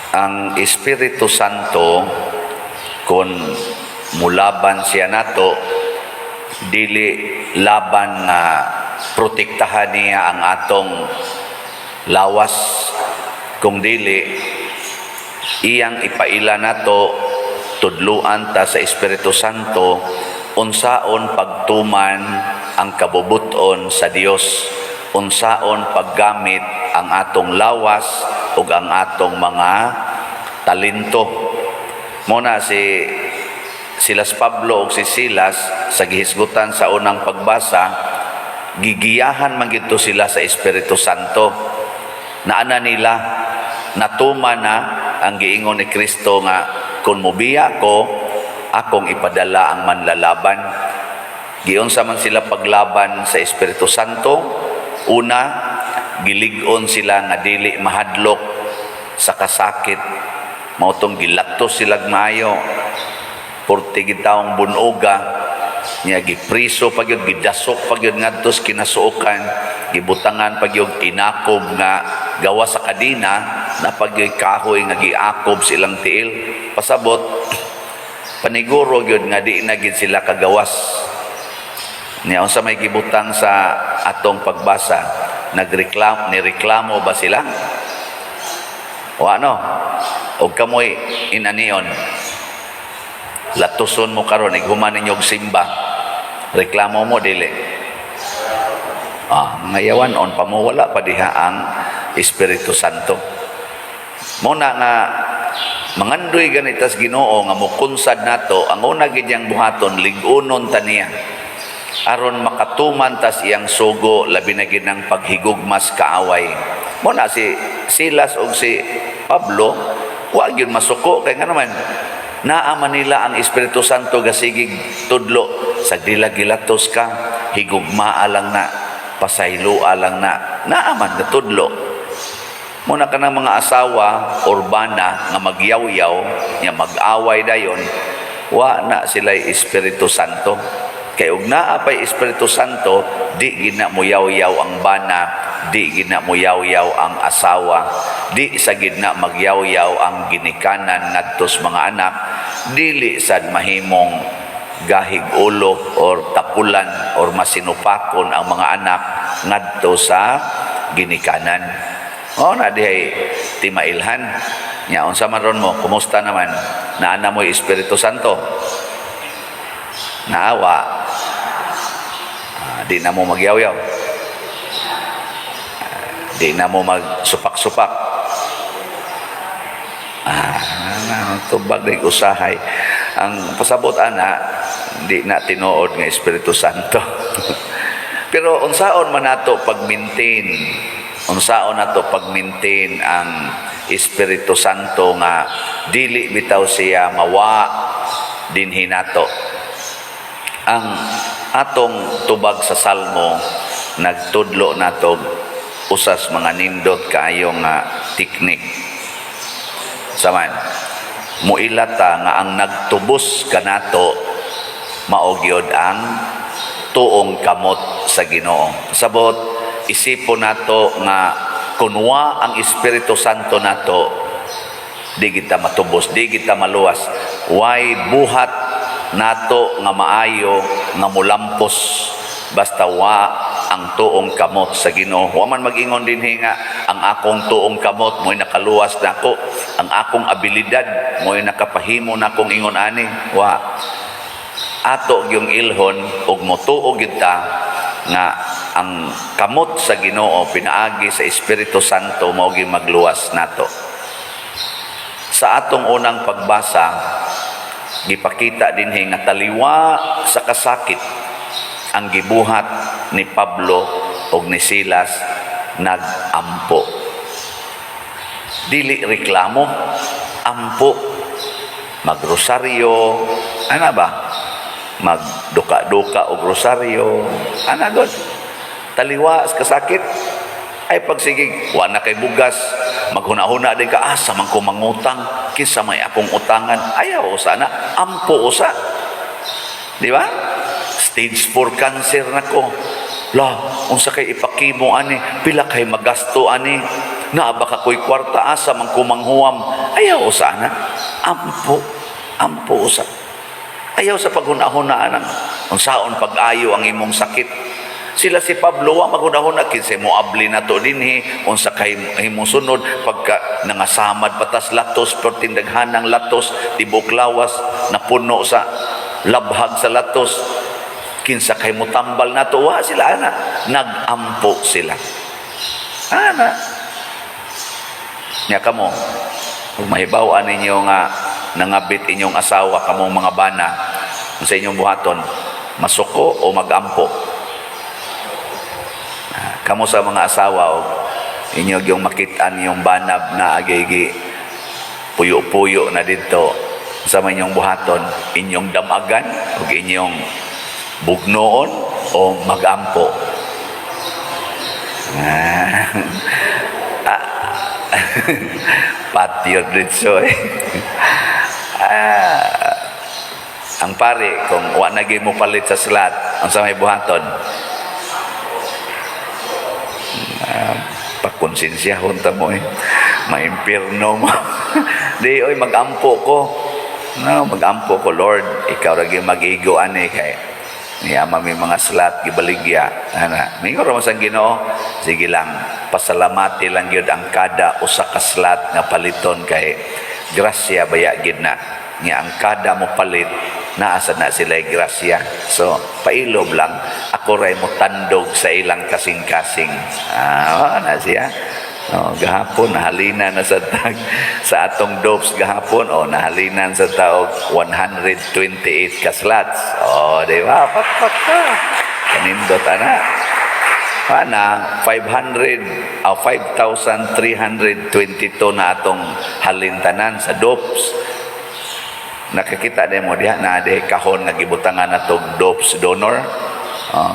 Ang Espiritu Santo, kung mulaban siya nato, dili laban nga protektahan niya ang atong lawas, kung dili iyang ipaila nato, tudluan ta sa Espiritu Santo unsaon pagtuman ang kabubuton sa Dios, unsaon paggamit ang atong lawas ug ang atong mga talento. Mao na si Silas, Pablo ug si Silas sa gihisgutan sa unang pagbasa, gigiyahan man gid to sila sa Espiritu Santo. Naana nila, natuman na ang giingon ni Kristo nga kung mubiya ko, akong ipadala ang manlalaban. Giunsa man sila paglaban sa Espiritu Santo? Una, gilig-on sila nga dili mahadlok sa kasakit. Mao tong gilatos sila maayo. Purti gid taong bunoga niya, gipriso pa gyud, gidasok pa gyud ngadto sa kinasuokan, gibutangan pa gyud inakob nga gawa sa kadina na pag kahoy nga giakob silang tiil. Pasabot, paniguro gyud nga di na gyud sila kagawas niya. Unsa may gibutang sa atong pagbasa? Nagreklam, nireklamo ba sila? O ano, og kamoy inanion, latuson mo karon, ighuman ninyo og simba, reklamo mo, dili? Ah, mga yawan on pa mo, wala pa diha ang Espiritu Santo. Mao na nga mangandoy ganita sa Ginoo nga mukunsad nato, ang una gid niyang buhaton, lig-unon ta niya aron makatuman tas iyang sugo, labi na gid ang paghigugmas kaaway. Mao na si Silas ug si Pablo, wa gyud masuko kay nga naman naa man nila ang Espiritu Santo, gasigig tudlo sa dila, gilatos ka, higugmaa lang na, pasayloa lang na, naa man natudlo. Mao na kanang mga asawa or bana nga magyawyaw nya mag-away dayon, wa na sila Espiritu Santo. Kay og naa pay Espiritu Santo, di gina mo yaw-yaw ang bana, di gina mo yaw-yaw ang asawa, di sa gid na magyaw-yaw ang ginikanan ngadtos mga anak, dili sad mahimong gahig ulo or tapulan or masinupakon ang mga anak ngadto sa ginikanan. O na dihay timailhan. Nya unsa man ron mo, kumusta naman? Naa na mo'y Espiritu Santo? Naawa. Ah, di na mo magyawyaw. Ah, di na mo magsupak-supak. Ah, tubag na usahay. Ang pasabot ana, di na tinuod nga Espiritu Santo. Pero unsaon man nato pag-maintain? Unsaon nato pag-maintain ang Espiritu Santo nga dili bitaw siya mawa dinhi nato? Ang atong tubag sa Salmo nagtudlo nato usas mga nindot kaayo nga teknik. Saman, muilata nga ang nagtubos kanato mao gyud ang tuong kamot sa Ginoo. Sabot, isipon nato nga kunwa ang Espiritu Santo nato, di kita matubos, di kita maluwas. Way buhat nato nga maayo nga mulampos basta wa ang tuong kamot sa Ginoo. Wa man mag-ingon dinhi nga ang akong tuong kamot mo'y nakaluwas nako, ang akong abilidad mo'y nakapahimo nakong ingon ani. Wa. Ato yung ilhon ug motuo gyud ta nga ang kamot sa Ginoo pinaagi sa Espiritu Santo mao gyud magluwas nato. Sa atong unang pagbasa, gipakita dinhi nga taliwa sa kasakit ang gibuhat ni Pablo ug ni Silas, nagampo. Dili reklamo, ampo. Magrosaryo, ana ba? Magduka-duka og rosaryo, ana god. Taliwa sa kasakit, ay pagsigig, wa na kay bugas, maghuna-huna din ka, asa man ko mangutang, kinsa may akong utangan, ayaw usa na, ampo usa. Di ba? Stage 4 cancer na ko. La, unsa kay ipakimo ani, pila kay magasto ani. Naa ba ka ko'y kwarta, asa man ko manghuwam? Ayaw usa na. Ampo, ampo usa. Ayaw sa paghuna-hunaan ang unsaon pag-ayo ang imong sakit. Sila si Pablo wa maghuna-huna kinsay moabli nato dinhi, unsa kay imong sunod pagka nangasamad patas latos, perting daghanang latos, tibok lawas napuno sa labhag sa latos, kinsa kay mutambal nato? Wa sila ana, nagampo sila ana. Nya kamo, kung mahibaw-an ninyo nga nangabit inyong asawa, kamong mga bana, sa inyong buhaton, masuko o magampo? Ah, kamo sa mga asawa, o inyo yung makitaan yung banab na agigi puyo-puyo na dito sa inyong buhaton, inyong damagan o inyong bugnoon o magampo? Ah. Ah. Patio dito eh. Ah. Ang pare, kung wa na gyud mo palit sa slot, ang sa may buhaton? Ah, pakonsensyahon ta mo eh. Maimpirno mo. Di, oy, magampo ko. No, magampo ko, "Lord, ikaw ra gyud mag-igo ani kay niya may mga slot gibaligya." Ana, mingon ra man sa Ginoo, "Sige lang, pasalamati lang gyud ang kada usa ka slot nga paliton kay grasya baya gid na." Nga ang kada mo palit, naa sa na sila grasya. So, pailob lang, ako ray mo tandog sa ilang kasing-kasing. Ah, na siya. Oh, gahapon nahalina na sa tag sa atong dopes gahapon, oh, nahalinan sa taog 128 ka slots. Oh, di ba? Pakpak ka. Kanindot ana. Ana 500, oh, 5,322 na atong halintanan sa dopes. Nakakita din mo diha na di kahon nga gibutangan nato dopes donor.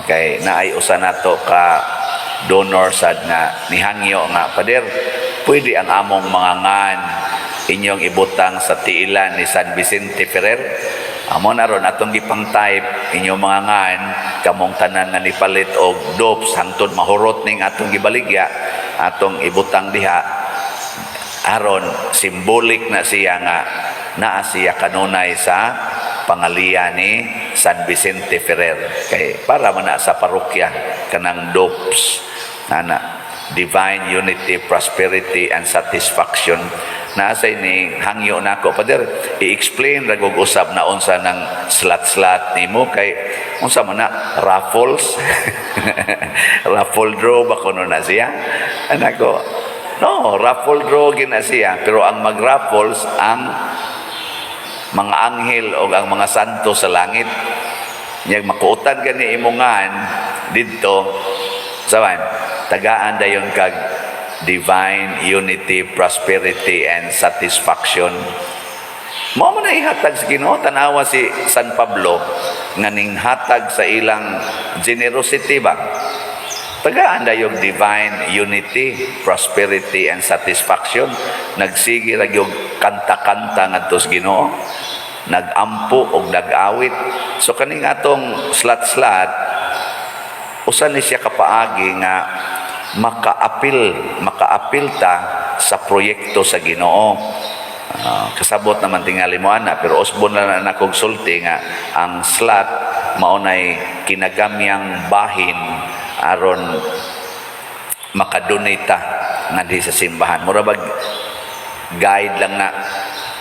Okay, naay usa nato ka donor sad nga nihangyo nga, "Pader, pwede ang among mga ngan inyong ibutang sa tiilan ni San Vicente Ferrer?" Amo na ron atong gipang type inyong mga ngan, kamong tanan nga nipalit og dopes hangtod mahurot ning atong gibaligya, atong ibutang diha aron symbolic na siya nga naa siya kanunay sa pangaliya ni San Vicente Ferrer, kay para man na sa parokya kanang dopes ana, divine unity, prosperity and satisfaction. Naa sa ini hangyo nako, "Pader, i-explain ra gug usab na unsa ng slot-slot nimo, kay unsa man na, raffles, raffle draw ba kuno na siya?" Anak ko, "No, raffle draw gina siya, pero ang mag-raffles ang mga anghel o ang mga santo sa langit. Nya makuutan gani imongan didto saban, tagaan dayon kag divine unity, prosperity and satisfaction." Mao man na ihatag sa Ginoo. Tanawa si San Pablo nga ninghatag sa ilang generosity ba? Tagaan dayong divine unity, prosperity and satisfaction. Nagsige ra gyud kanta-kanta ngadto sa Ginoo. Nagampo og nag-awit. So kaning atong slot-slot, usa ni siya kapaagi nga makaapil, makaapil ta sa proyekto sa Ginoo. Ah, kasabot naman tingali mo ana, pero usbon lang na nakog sulti nga ang slot mao nay kinagamyang bahin aron makadonate ta ngadhi sa simbahan. Mura bag guide lang na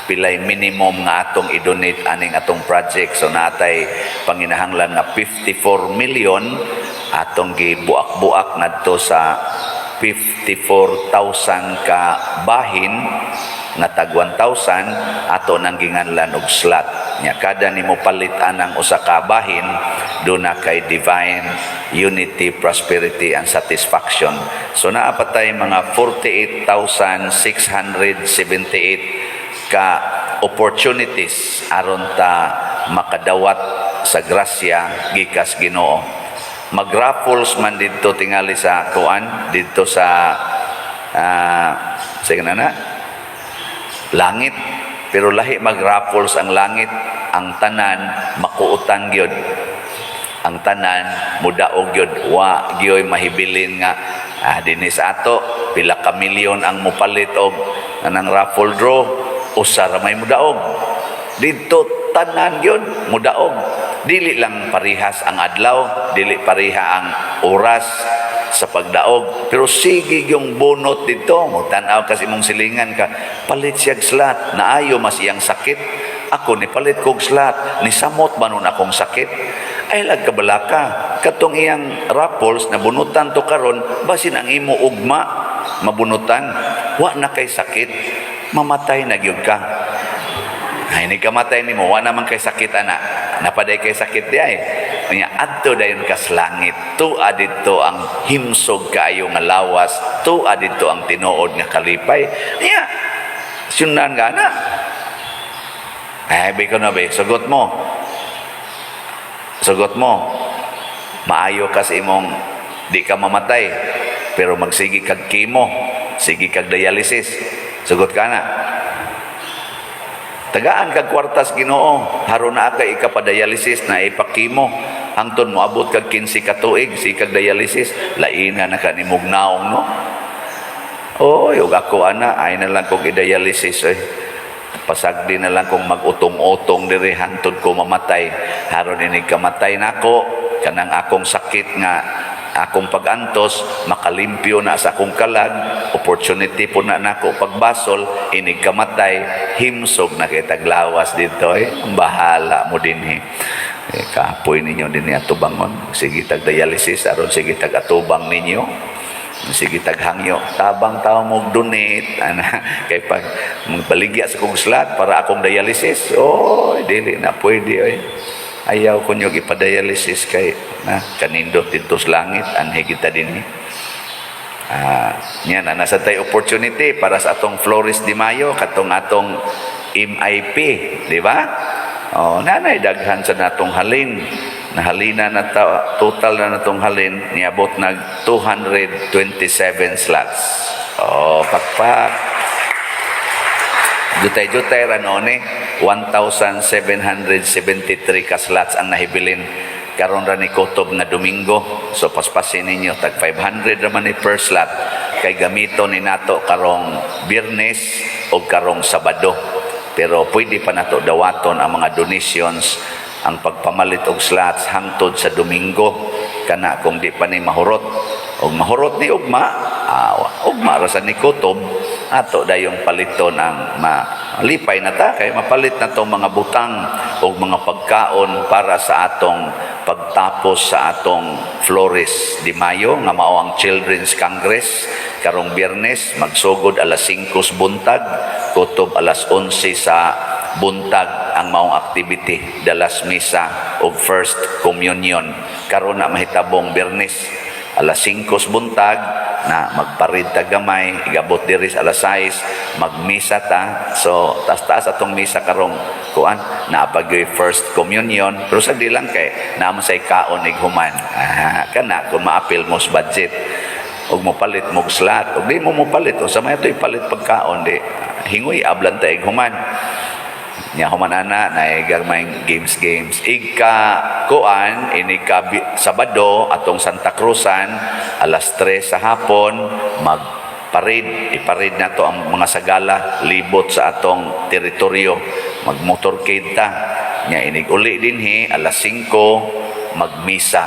pilay minimum nga atong i-donate aning atong project. So natay panginahanglan nga 54 million, atong gibuak-buak ngadto sa 54,000 ka bahin nga tag 1,000, ato nang ginganlan og slot. Nya kada nimo palit anang usa ka bahin, duna kay divine unity, prosperity and satisfaction. So naa pa tay mga 48,678 ka opportunities aron ta makadawat sa grasya gikas Ginoo. Mag-raffles man didto tingali sa kuan didto sa sige na na langit, pero lahi mag-raffles ang langit, ang tanan makuutan gyud. Ang tanan mudaog gyud, wa gyoy mahibilin nga dinhi sa ato pila ka milyon ang mopalit og anang raffle draw, usa ra may mudaog. Didto tanan gyud mudaog. Dili lang parihas ang adlaw, dili pareha ang oras sa pagdaog, pero sige yung bunot dito. Mo tan-aw kasi mong silingan ka, palit siya slot, naayo mas iyang sakit. Ako ni palit kog slot, ni samot man nun akong sakit. Ay lag kabalaka, katong iyang raffles na bunutan to karon, basin ang imo ugma mabunutan, wa na kay sakit, mamatay na gyud ka. Ay, ni kamatay nimo, wa naman kay sakit ana. Napaday kay sakit di ay. Nya adto dayon kas langit. Tua didto ang himsog kaayo nga lawas, tua didto ang tinuod nga kalipay. Nya sunan ka na. Ay, be ko na be, sugot mo. Sugot mo. Maayo ka sa imong di ka mamatay, pero magsige kag chemo, sige kag dialysis. Sugot ka na. Tagaan kag kwartas Ginoo, haron na kay ikapadialysis na ipa-chemo. Hangtod moabot kag 15 ka tuig, sige kag dialysis, lain na ka ni mugnaong, no? Oy, ug ako ana, ay na lang kog i-dialysis oy. Pasagdi na lang kong mag-utong-utong diri hangtod ko mamatay. Haron inig kamatay nako, kanang akong sakit nga akong pag-antos, makalimpyo na sa akong kalag, opportunity po na nako pagbasol, inig kamatay, himsog na kay taglawas dito eh. Ang bahala mo dinhi. Eh, kapoy ninyo din atubangon. Sige tag dialysis, aron sige tag atubang ninyo. Sige taghangyo, tabang tao mo donate ana kay pag magbaligya sa kong slot para akong dialysis. Oh, dili na pwede oy. Ayaw ko nyo ipadialysis kay na kanindot dito sa langit, anhi kita dinhi. Ah, yan na nasa tay opportunity para sa atong Flores de Mayo, katong atong MIP, di ba? Oh, nanay daghan sa natong halin. Nahalina na ta, total na natong halin niabot nag 227 slots. Oh, pakpak. Jutay-jutay ra noon eh. 1,773 ka slots ang nahibilin karon ra ni kutob nga Domingo. So paspasin ninyo, tag 500 ra man ni per slot kay gamito ni nato karong Biyernes o karong Sabado. Pero pwede pa nato dawaton ang mga donations, ang pagpamalit og slots hangtod sa Domingo kana kung di pa ni mahurot. Og mahurot ni ugma, ugma ra sa ni kutob, ato dayong paliton ang malipay na ta kay mapalit na tong mga butang og mga pagkaon para sa atong pagtapos sa atong Flores de Mayo nga mao ang Children's Congress karong Biyernes, magsugod alas 5 sa buntag, kutob alas 11 sa buntag ang maong activity, dalas misa og first communion. Karon na mahitabong Biyernes alas 5 sa buntag na magparid ta gamay, igabot diri sa alas 6, magmisa ta. So taas-taas atong misa karong kuan, naapagyoy first communion, pero sa di lang kay naa man say kaon ighuman. Kana kung maapil mo sa budget og mopalit mo og slot, og di mo mopalit, unsa may ato ipalit pagkaon, di hingoy ablan ta ighuman. Nya human ana na may games games. Igka kuan, inig ka Sabado atong Santa Cruzan, alas 3 sa hapon magparade, iparade nato ang mga sagala libot sa atong teritoryo, magmotorcade ta. Nya inig uli dinhi alas 5 magmisa.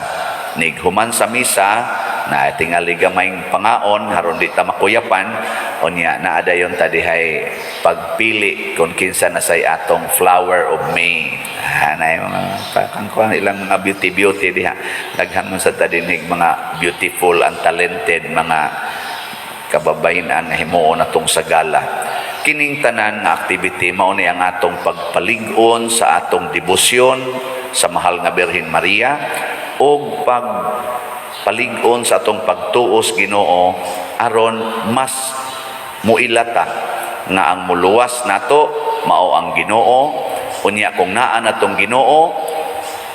Nig human sa misa na tingali gamayng pangaon haron di ta makuyapan. Unya naa dayon ta dihay pagpili kung kinsa na say atong Flower of May. Nay mga pakangkuan ilang mga beauty beauty diha. Daghan man sa ta dinhig mga beautiful and talented mga kababayen-an nga himuon atong sagala. Kining tanan nga activity mao ni ang atong pagpalig-on sa atong debosyon sa mahal nga Birhen Maria ug pagpalig-on sa atong pagtuos Ginoo aron mas muilata nga ang muluwas nato mao ang Ginoo. Unya kung naa natong Ginoo,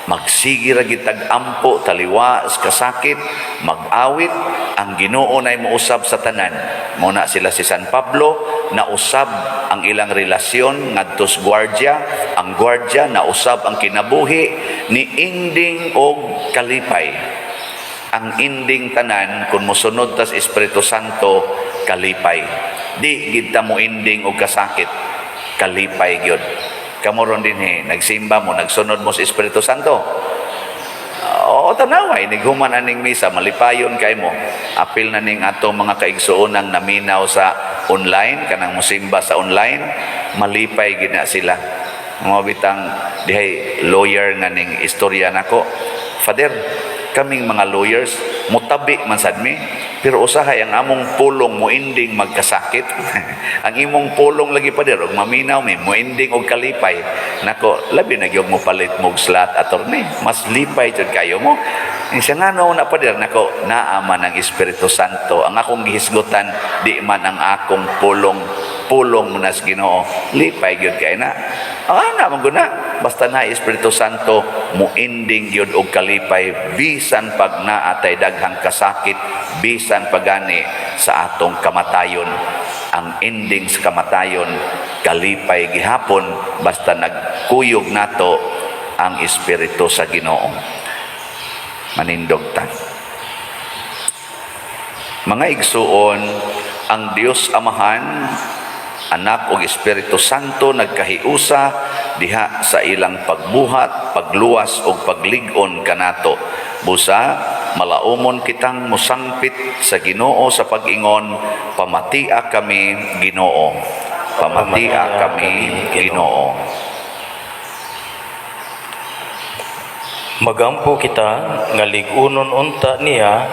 magsige ra gitag ampo taliwa sa kasakit, mag-awit. Ang Ang Ginoo nay mousab sa tanan. Mao na sila si San Pablo, nausab ang ilang relasyon ngadto sa gwardya, ang gwardya nausab ang kinabuhi ni ending og kalipay. Ang ending tanan kung mosunod tas Espiritu Santo, kalipay. Di gid ta mo ending og kasakit, kalipay gyud. Kamo ron dinhi, nagsimba mo, nagsunod mo sa Espiritu Santo. Oo, tanawa, inighuman aning misa, malipayon kay mo. Apil na ning atong mga kaigsuonang naminaw sa online, kanang musimba sa online, malipay gina sila. Mga bitang dihay lawyer nga ning istorya nako. "Father, kaming mga lawyers, mutabi man sad mi, pero usahay ang among pulong mo ending magkasakit. Ang imong pulong lagi, Pader, og maminaw mi, mo ending og kalipay." Nako, labi na gyud mo palit mo og slot, attorney. Mas lipay jud kayo mo. Siya nga no na, Pader, nako, naa man ang Espiritu Santo. Ang akong gihisgutan, di man ang akong pulong, pulong mo na sa Ginoo. Lipay gyud kay na. Ah, na man gud na. Basta na Espiritu Santo, mo ending gyud og kalipay bisan pag naatay daghang kasakit, bisan pagani sa atong kamatayon. Ang ending sa kamatayon, kalipay gihapon basta nagkuyog nato ang Espiritu sa Ginoo. Manindog ta. Mga igsuon, ang Dios Amahan, Anak ug Espiritu Santo nagkahiusa diha sa ilang pagbuhat, pagluwas ug paglig-on kanato. Busa malaumon kitang musangpit sa Ginoo sa pag-ingon, "Pamatia kami, Ginoo. Pamatia kami, Ginoo." Magampo kita nga lig-unon unta niya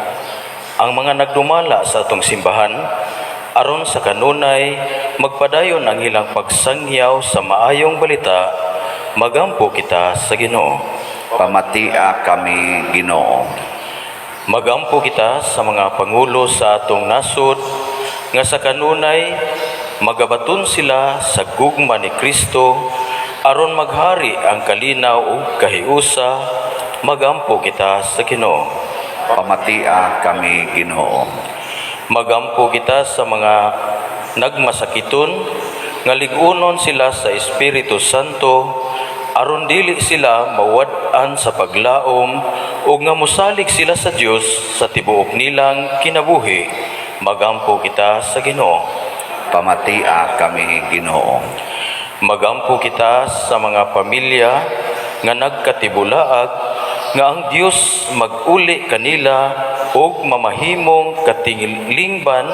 ang mga nagdumala sa atong simbahan aron sa kanunay magpadayon ang ilang pagsangyaw sa maayong balita. Magampo kita sa Ginoo. Pamatia kami, Ginoo. Magampo kita sa mga pangulo sa atong nasod nga sa kanunay magabaton sila sa gugma ni Kristo aron maghari ang kalinaw ug kahiusa. Magampo kita sa Ginoo. Pamatia kami, Ginoo. Magampo kita sa mga nagmasakiton nga lig-unon sila sa Espiritu Santo aron dili sila mawad-an sa paglaom ug nga mosalig sila sa Dios sa tibuok nilang kinabuhi. Magampo kita sa Ginoo. Pamatia kami, Ginoo. Magampo kita sa mga pamilya nga nagkatibulaag nga ang Dios mag-uli kanila ug mamahimong katilingban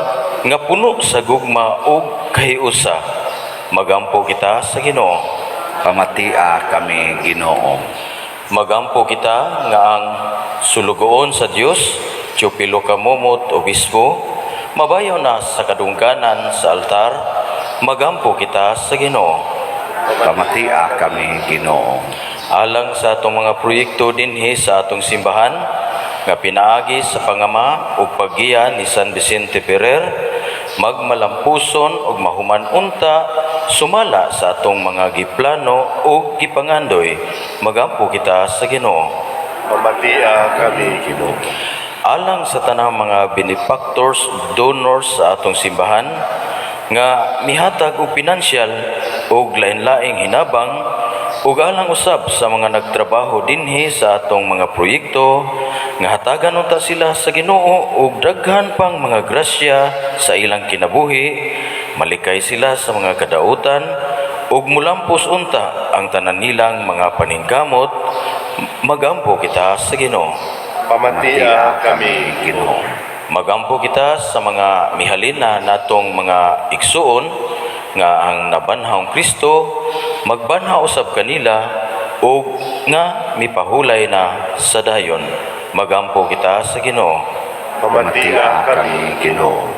nga puno sa gugma ug kahiusa. Magampo kita sa Ginoo. Pamatia kami, Ginoo. Magampo kita nga ang sulugoon sa Dios, Teofilo Camomot, Obispo, mabayaw na sa kadungganan sa altar. Magampo kita sa Ginoo. Pamatia kami, Ginoo. Alang sa atong mga proyekto dinhi sa atong simbahan nga pinaagi sa pangama ug paggiya ni San Vicente Ferrer, magmalampuson ug mahuman unta sumala sa atong mga giplano ug gipangandoy. Magampo kita sa Ginoo. Pamatia kami, Ginoo. Alang sa tanang mga benefactors, donors sa atong simbahan nga mihatag og pinansyal ug lain-laing hinabang ug alang usab sa mga nagtrabaho dinhi sa atong mga proyekto nga hatagan unta sila sa Ginoo og daghan pang mga grasya sa ilang kinabuhi, malikay sila sa mga kadautan ug mulampos unta ang tanan nilang mga paningkamot. Magampo kita sa Ginoo. Pamatia kami, Ginoo. Magampo kita sa mga mihalina natong mga igsuon nga ang nabanhawng Kristo magbanhaw usab kanila ug nga mipahulay na sa dayon. Magampo kita sa Ginoo. Pamatia kami, Ginoo.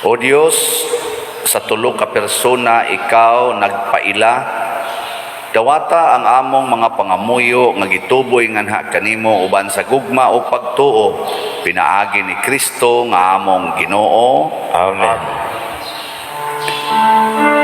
O Dios, sa tulo ka persona ikaw nagpaila. Dawata ang among mga pangamuyo nga gituboy nganha kanimo uban sa gugma o pagtuo pinaagi ni Kristo nga among Ginoo. Amen. Amen.